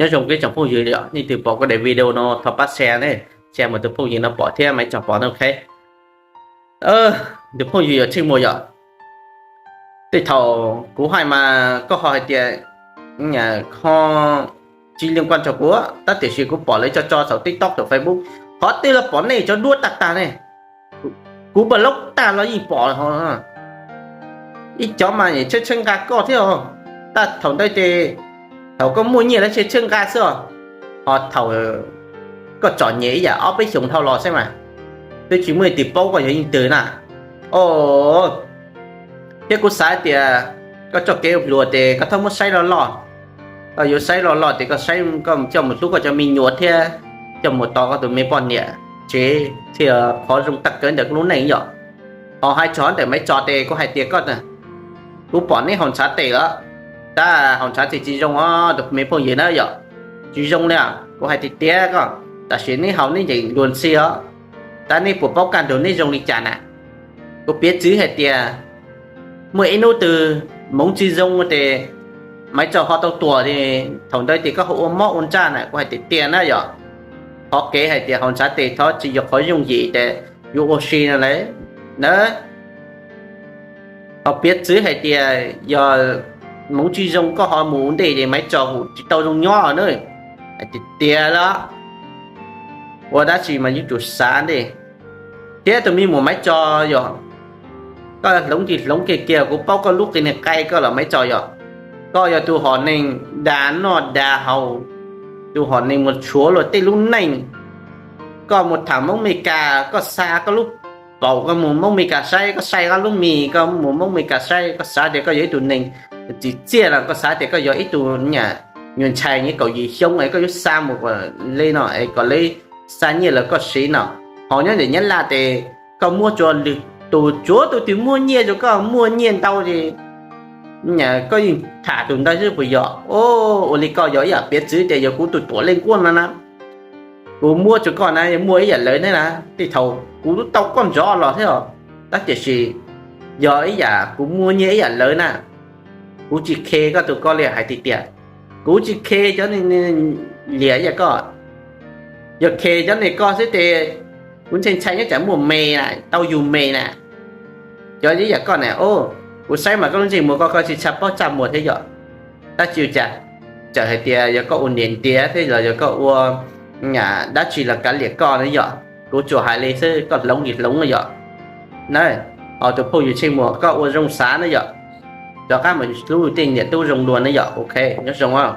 Nyob zoo ib tsoom phooj ywg yom, nej twg pom kuv daim video no thov pab share ne, share mus tus phooj ywg no pom thiab Maiv Tso pom no, ok. Tus phooj ywg yog Tsheej Muas yom, tej thaum kuv hais mas koj ho hais tias ho tsis li nkuaj tso kuv, tab tiam sis kuv pom lawv tso tso saum TikTok saum Facebook, qhov twg los pom nej cov duab tag tag ne. Kuv npaj laub tag los yeej pom. Ib cov mas tshawb tshawb nqa koj thiab, thaum ntawd ces thaum koj muaj nyiaj lawv tshawb tshawb nqa xwb os, ho thaum koj txom nyem ib yam ob peb xyoos dhau los xwb mas twb tsis muaj leej twg paub koj yog leej twg na. O, thiab kuv xav tias koj txoj kev ua hluas ces koj txhob muab saib loj loj. Koj yuav saib loj loj ces koj saib, koj coj mus hlub koj cov me nyuam thiab coj mus tos koj tus me poj niam tsev thiaj qhov zoo tag kawg ntawm koj lub neej yom. Ho hais txog ntawm Maiv Tso ces kuv hais tias koj, kuv pom neb haus ntshav tes lawm, tab haus ntshav tes tsis zoo os tus me phooj ywg na yom. Tsis zoo li, kuv hais tiag tiag koj, tam sim neb haus neb nyeem luag ntxhi os, tab neb puas paub kaj ntug neb zoo li cas na? Kuv piav txwv hais tias muaj ib hnub twg hmoov tsis zoo ces Maiv Tso ho tau tuag, thaum ntawd ces koj ho ua mob ua ntsaj na, kuv hais tiag tiag na yom. Qhov kev hais tias haus ntshav tes thov tsis yog qhov yooj yim ces yuav ua si no lawm na. Ho piav txwv hais tias yog hmoov tsis zoo koj ho mus ua ntej ces Maiv Tso kuj tsis tau zoo nyob na. Hais tiag tiag los, ua dab tsi mas yuav tsum xav ntej. Thiab tus me muam Maiv Tso yog, koj hloov tsis hloov kiag kiag, kuv paub koj lub qi neeg qai koj los Maiv Tso yog, koj yog tus hom neeg dag noj dag haus, tus hom neeg mus tshuav luag tej lub neej. Koj mus tham Hmoob Meskas, koj xa koj lub paum koj mus Hmoob Meskas saib, koj saib koj lub mis koj mus Hmoob Meskas saib, koj xav tias koj yog ib tug neeg tsim txiaj los koj xav tias koj yog ib tug nyuag ntxhais nyob kaum yim xyoo es koj yuav xa mus kom li no es kom lawv xa nyiaj los koj siv no. Ho nyob ntawm Nyab Laj ces koj muab tsuav lwm tus, tsuav tus twg muaj nyiaj rau koj, muaj nyiaj ntau ces koj yeej tham tus ntawd xwb puas yog? Ua li koj yog ib yam piav txwv tias yog kuv tus tuam leej nkuaj no na, kuv muab rau koj na yog muaj ib yam lawv ne na, tej thaum kuv tau koj nrov los thiab os, tab tiam sis yog ib yam kuv muaj nyiaj ib yam lawv na. Kuv tsis khe koj tus koj li hais tiag tiag, kuv tsis khe cov niag liam ib yam koj. Yog khe cov niag koj xwb ces kuv ntshai ntshai nyob tsam muaj me na, tau yus me na. Cov ib yam koj na, kuv saib mas koj lub ntsej muag koj, koj tsis tshua paub txaj muag thiab yom. Tab tsis ua cas, txawm hais tias yog koj ua niam ntiav thiab los yog koj ua dab tsi los kav liam koj na yom, kuv tsuas hais li xwb, koj hloov tsis hloov na yom. Na, ho tus phooj ywg Tsheej Muas koj ua zoo xav na yom, rov qab mus hlub tej niam tub zoo dua na yom, ok, nyob zoo.